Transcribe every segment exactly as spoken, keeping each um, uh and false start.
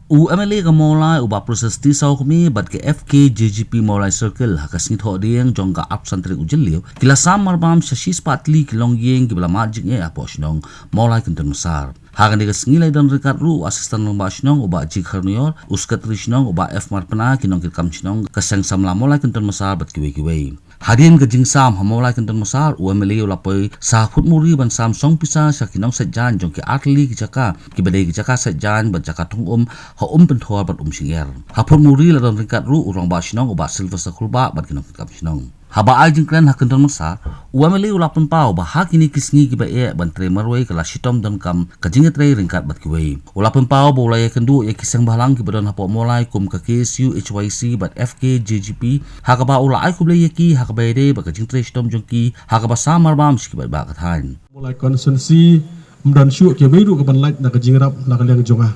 U MLA ka Mawlai u Bah Precious T Sawkmie bad ka FKJGP Mawlai Circle ha ka sngi Thohdieng jong ka arphew san tarik u Jylliew ki la sam marbam sha shispah tylli ki longïing kiba la mad jingeh hapoh shnong Mawlai Kynton Massar. Ha kane ka sngi la ïadon ryngkat ruh u Assistant Rangbah Shnong u Bah G Kharnyor, u Secretary Shnong u Bah F Marpna, ki nongkitkam shnong, ka Seng Samla Mawlai Kynton Massar bad kiwei kiwei. Hadien ka jingsam ha Mawlai Kynton Massar, u MLA u la poi sha Phutmuri ban sam song pisa sha ki nongset jaiñ jong ki artylli ki jaka kiba dei ki jaka set jaiñ bad jaka thung um ha Umpynthor bad Umsyngiar. Ha Phutmuri la don ryngkat ruh u Rangbah Shnong u Bah Sylvester Khurbah bad ki nongkitkam shnong. Haba ai jingkren ha Kynton Massar, u MLA u la pynpaw ba ha kine ki sngi kiba eh ban trei marwei ka la shitom donkam ka jingïatrei ryngkat bad kiwei. U la pynpaw ba u la ïakynduh ïa ki seng bhalang kiba don hapoh Mawlai kum ka KSU, HYC bad FKJGP, ha kaba u la ai khublei ïa ki ha kaba ïadei bad ka jingtrei shitom jong ki ha kaba sam marbam sha ki paidbah ka thaiñ. Mawlai constituency ym don shuh kiwei ruh kaban lait na ka jingïarap na ka liang jong nga.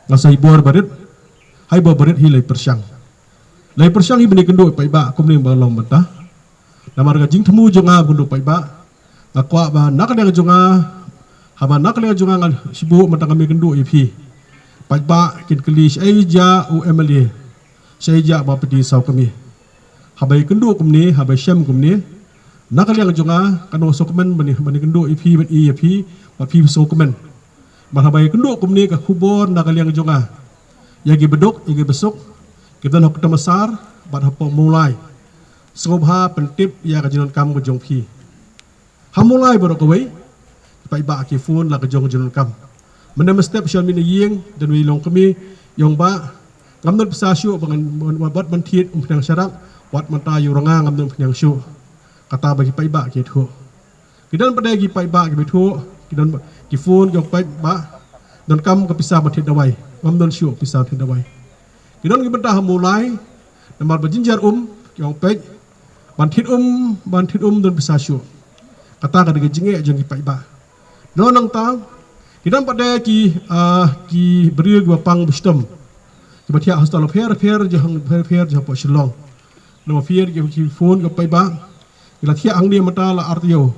Nga sa hi bor barit, ha i bor barit hi la i pyrshang. La i pyrshang hi ban ïakynduh paidbah kumne ba long mynta. Namar ka jingthmu jong nga ban ïakynduh paidbah, nga kwah ba na ka liang jong nga, haba na ka liang jong nga nga shibun mynta ngam ïakynduh ïa phi, paidbah kin kylli shaei jia u MLA, shaei jia Bah P T Sawkmie. Haba ïakynduh kumne, haba shem kumne, na ka liang jong nga, kano sngewkmen ban ïa, ban ïakynduh ïa phi, ban ïa phi, ba phi sngewkmen. Bad haba ïakynduh kumne ka khubor na ka liang jong nga, ïa ki baduk, ïa ki basuk, ki don ha Kynton Massar bad hapoh Mawlai, sngewbha pyntip ïa ka jingdonkam ka jong phi. Ha Mawlai baroh kawei, paidbah ki phone la ka jong ka jingdonkam. Mynne mynstep sha mih na ïing, don wei i longkmie, i ong bah, ngam don pisa shuh ba ngan, ban, ban, ban thied umphniang sharak, wat mynta ïa u ranga ngam don umphniang shuh. Kata ba ki paidbah ki ïathuh. Ki don pat de ki paidbah kiba ïathuh, ki don ba, ki phone ki ong paidbah, donkam ka pisa ban thied dawai, ngam don shuh pisa thied dawai. Ki don ki bynta ha Mawlai, namar ba jynjar um, ki ong peit, ban thied um, ban thied um don pisa shuh. Kata ka dei ka jingeh jong ki paidbah. Nangta, ki don pat de ki, ah, ki briew kiba pang ba shitom, kiba thiah hostel pher pher jong, pher pher jong hapoh Shillong. Namar pher ki, ki phone ki paidbah, ki la thiah hangne mynta la ar taïew.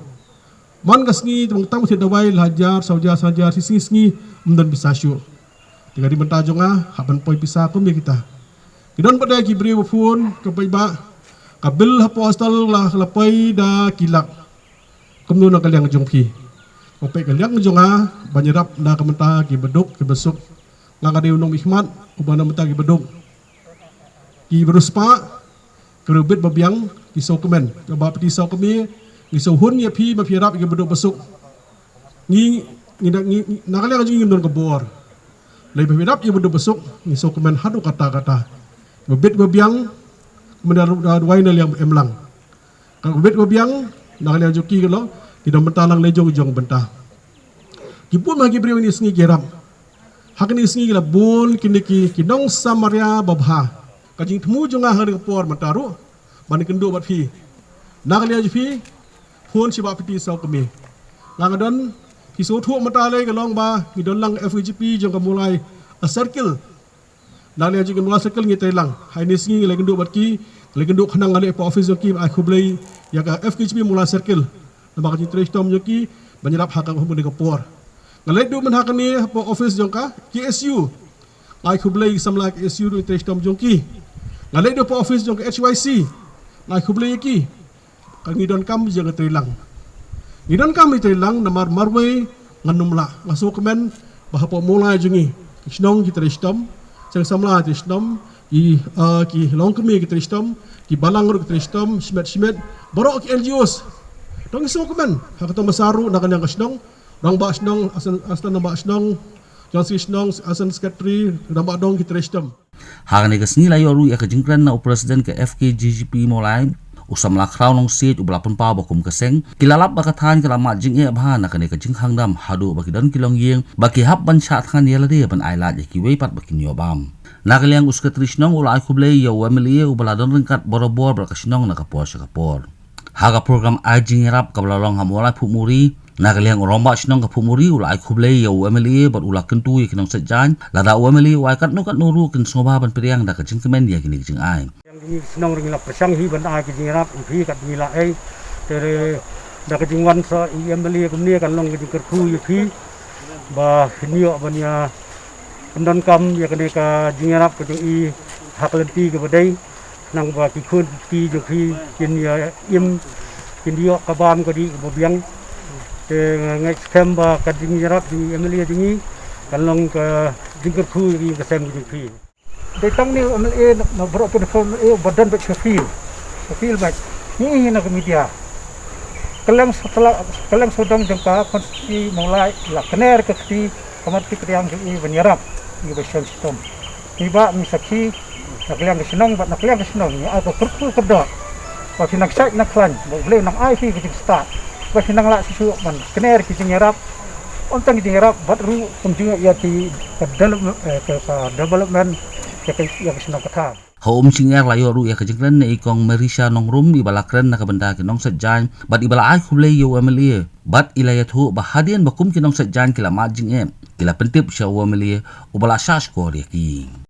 Man ka sngi, tang, tang ba thied dawai la hajar, saw hajar, san hajar, shi sngi sngi, ym don pisa shuh. Te ka dei bynta jong nga, hap ban poi pisa kum ïa kita. Ki don pat de ki briew ba phone, ki paidbah, ka bill hapoh hostel la, la poi da ki lak. Kumno na ka liang jong phi? Ong peit ka liang jong nga, ban ïarap na ka bynta ki baduk, ki basuk. Nga ka dei u nongmihkhmat uba na ka bynta ki baduk. Ki briew spah, ki briew bit ba biang, ki sngewkmen. Ka Bah P T Sawkmie, ngi sngewhun ïa phi ba phi ïarap ïa ki baduk basuk. Ngi, ngi, ngi, ngi, na ka liang jong ngi ngim don ka bor. Lei ba phi ïarap ïa ki baduk basuk, ngi sngewkmen haduh katta katta. Ba bit ba biang, mynta da, da duwai na liang ba im lang. Ka bit ba biang, na ka liang jong ki ka long, ki don bynta lang lei jong jong bynta. Ki bun ma ki briew kine sngi ki ïarap. Ha kine sngi ki la bun kine ki, ki nong Samaria babha. Ka jingthmu jong nga ha kane ka por mynta ruh, ban ïakynduh bad phi. Na ka liang jong phi, phone sha Bah P T Sawkmie. Nga nga don, phi sngewthuh mynta lei ka long ba, ngi don lang FKJGP jong ka Mawlai, ah, circle. Na ka liang jong ki Mawlai Circle ngi trei lang. Ha kine sngi ngi la ïakynduh bad ki, la ïakynduh khnang nga leit hapoh office jong ki, ai khublei ïa ka FKJGP Mawlai Circle. Namar ka jingtrei shitom jong ki, ban ïarap ha kane ka por. Nga leit duh mynta ha kane hapoh office jong ka KSU. Nga ai khublei ïa ki samla KSU ruh ïa ka jingtrei shitom jong ki. Nga leit duh hapoh office jong ka HYC. Nga ai khublei ïa ki. Ka ngi donkam ïa ka trei lang. Ngi donkam ïa trei lang namar marwei ngan ym lah. Nga sngewkmen ba hapoh Mawlai jong ngi, ki shnong ki trei shitom, seng samla ki trei shitom, ki, ah, ki longkmie ki trei shitom, ki balang ruh ki trei shitom, shimet shimet, baroh ki NGOs. Dang ngi sngewkmen, ha ka Kynton Massar ruh na ka liang ka shnong, rangbah shnong, asan, asan rangbah shnong, jong si shnong, asan secretary, rangbah dong ki trei shitom. Ha kane ka sngi la ïoh ruh ïa ka jingkren na u President ka FKJGP Mawlai, u samla Khraw Nongsiej, uba la pynpaw ba kum ka seng ki la lap ba ka thaiñ ka la mad jingeh bha na kane ka jingkhang dam haduh ba ki don ki longïing ba ki hap ban shah thngan ïa lade ban ai lad ïa kiwei pat ba kin ïoh bam. Na ka liang u Secretary Shnong u la ai khublei ïa u MLA uba la don ryngkat borabor bad ka shnong na ka por sha ka por. Ha ka program ai jingïarap kaba la long ha Mawlai Phutmuri, na ka liang u Rangbah Shnong ka Phutmuri u la ai khublei ïa u MLA bad u la kyntu ïa ki nongset jaiñ, lada u MLA u ai katno katno ruh kin sngewbha ban pdiang da ka jingkmen ïa kine ki jingai. Ïa ngi shnong ruh ngi la pyrshang hi ban ai ka jingïarap ïa phi kat ngi la ei. Te re da ka jingwan sa i MLA kumne kan long ka jingkyrkhu ïa phi ba phin ïoh ban ïa Pyndonkam ïa kane ka jingïarap ka jong i ha ka lynti kaba dei, nang ba ki khun ki jong phi kin ïa im, kin ïoh ka bam ka dih kaba biang. Te nga ngeit skhem ba ka jingïarap jong i M L A jong i kan long ka jingkyrkhu ïa ka sem ka jong phi. Dei tang ne u M L A na baroh phi na ka M L A ba don bad sha field. Sha field bad. Ngi hi na ka media. Kylleng sawdong jong ka constituency Mawlai la kner ka kti ka mat ki pdiang jong i ban ïarap ngi ba shem shitom. Ngi ba ngi sakhi na ka liang ka shnong bad na ka liang ka shnong ngi ai ka kyrkhu kyrdoh ba phi nang shait nang khlaiñ ba U Blei nang ai phi ka jingstad ba phi nang lah shuh shuh ban kner ki jingïarap. Ym tang ki jingïarap bad ruh kum jingïarap ïa ki ka development, eh, ka, ka development ïa ka, ïa ka shnong ka thaw. Ha Umsyngiar la ïoh ruh ïa ka jingkren na i Kong Marisha Nongrum iba la kren na ka bynta ki nongset jaiñ bad iba la ai khublei ïa u M L A bad i la ïathuh ba hadien ba kum ki nongset jaiñ ki la mad jingeh ki la pyntip sha u M L A uba la shah shkor ïa ki.